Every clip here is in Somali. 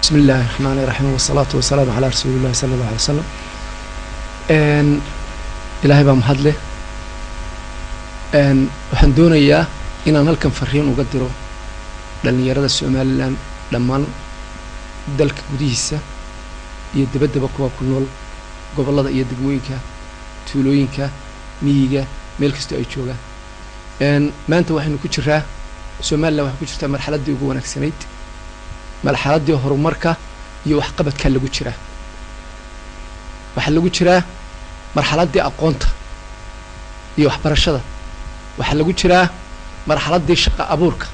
Bismi illaahi raxmaani raxiim, wasalaatu wasalaamu calaa rasuulillahi sala allahu alay wasalam. Ilaahay baa mahadleh. Waxaan doonayaa inaan halkan fariin uga diro dhallinyarada Somalilan dhammaan, dalka gudihiisa iyo dabaddaba, kuwa ku nool gobollada iyo degmooyinka, tuulooyinka, miyiga, meel kastoo ay joogaan. Maanta waxaynu ku jiraa, Somalilan waxay ku jirtaa marxaladdii ugu wanaagsanayd, marxaladdii horumarka iyo waxqabadkaa lagu jiraa. Waxaa lagu jiraa marxaladdii aqoonta iyo waxbarashada, waxaa lagu jiraa marxaladdii shaqa abuurka,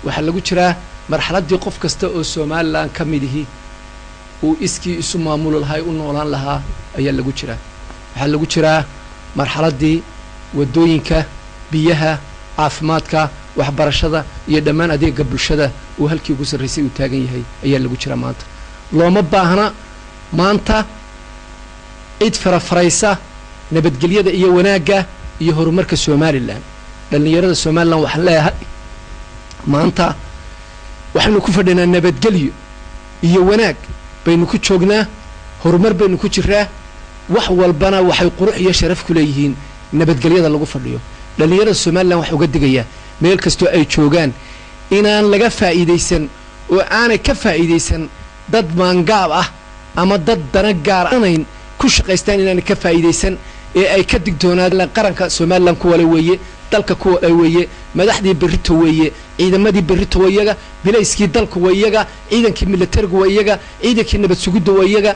waxaa lagu jiraa marxaladdii qof kasta oo Somalilan ka mid ihi uu iskii isu maamuli lahaa, u noolaan lahaa ayaa lagu jiraa. Waxaa lagu jiraa marxaladdii waddooyinka, biyaha, caafimaadka, waxbarashada iyo dhammaan adeega bulshada uu halkii ugu sarraysay uu taagan yahay ayaa lagu jiraa maanta. Looma baahna maanta cid farafaraysa nabadgelyada iyo wanaagga iyo horumarka Somalilan. Dhallinyarada Somalilan waxaan leeyahay, maanta waxaynu ku fadhinaa nabadgelyo iyo wanaag baynu ku joognaa, horumar baynu ku jiraa. Wax walbana waxay qurux iyo sharaf ku leeyihiin nabadgelyada lagu fadhiyo. Dhallinyarada Somalilan waxa uga digayaa meel kastoo ay joogaan inaan laga faa'iidaysan oo aanay ka faa'iidaysan dad maangaab ah ama dad dana gaar anayn ku shaqaystaan, inaanay ka faa'iidaysan ee ay ka digtoonaadaan. Qaranka Somalilan kuwale weeye, dalka kuwale weeye, madaxdii berrito weeye, ciidamadii berrito waa iyaga, bilayskii dalku waa iyaga, ciidankii militarigu waa iyaga, ciidankii nabad sugidda waa iyaga.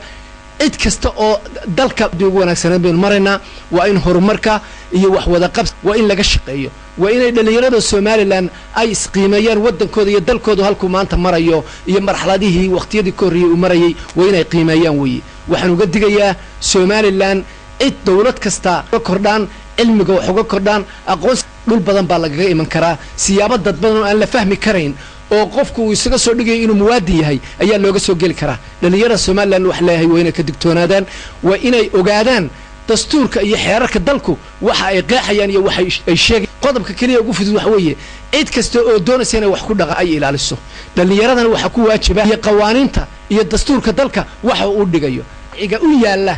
Cid kasta oo dalka ugu wanaagsanaan baynu maraynaa. Waa in horumarka iyo wax wada qabs waa in laga shaqeeyo, waa inay dhallinyarada Somalilan ay isqiimeeyaan waddankooda iyo dalkooda halkuu maanta marayo iyo marxaladihii waqtiyadii ka horreeyey uu marayay waa inay qiimeeyaan weeye. Waxaan uga digayaa Somalilan cid dowlad kasta uga kordhaan cilmiga, wax uga kordhaan aqoon. Dhul badan baa lagaga iman karaa, siyaabo dad badan oo aan la fahmi karayn oo qofku uu isaga soo dhigayo inuu muwaadin yahay ayaa looga soo geli karaa. Dhallinyarada Somalilan wax leeyahay waa inay ka digtoonaadaan, waa inay ogaadaan dastuurka iyo xeerarka dalku waxa ay qeexayaan iyo waxa ay sheegay. Qodobka keliya ugu fudud waxa weeye cid kasta oo doonaysa inay wax ku dhaqa ay ilaaliso. Dhallinyaradana waxaa ku waajiba iyo qawaaniinta iyo dastuurka dalka waxa uu dhigayo iga u yaalla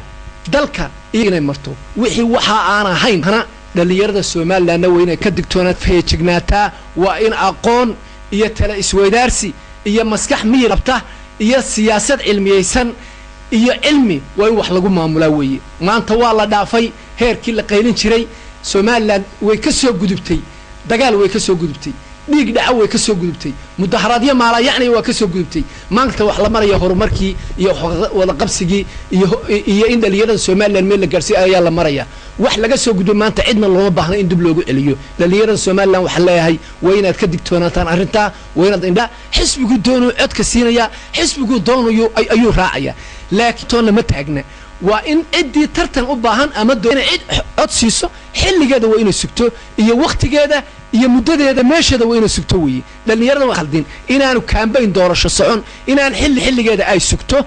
dalka iyo inay marto wixii waxa aan ahayn hana. Dhallinyarada Somalilanna waa inay ka digtoonaa, feejignaataa. Waa in aqoon iyo tala isweydaarsi iyo maskax miyir qabta iyo siyaasad cilmiyeysan iyo cilmi waa in wax lagu maamulaa weeye. Maanta waa la dhaafay heerkii la qaylin jiray. Somalilan way ka soo gudubtay dagaal, way ka soo gudubtay dhiig dhaca, way ka soo gudubtay mudaharaadyo maalayacni, waa ka soo gudubtay. Maanta wax la maraya horumarkii iyo wadaqabsigii iyo in dhallinyarada Somalilan meel la gaarsiiyo ayaa la maraya. Wax laga soo gudbo maanta cidna looma baahna in dib loogu celiyo. Dhallinyarada Somalilan waxaan leeyahay waa inaad ka digtoonaataan arrintaa, waa inaad indha xisbigu doonuu codka siinaya, xisbigu doonayo ayuu raacaya, laakiin toonna ma taagna. Waa in ciddii tartan u baahan ama inay cid cod siiso xilligeeda waa inay sugto, iyo wakhtigeeda iyo muddadeeda meesheeda waa inay sugto weeye. Dhallinyarada waa khaldin inaanu kaambayn doorasho socon, inaan xilli xilligeeda ay sugto.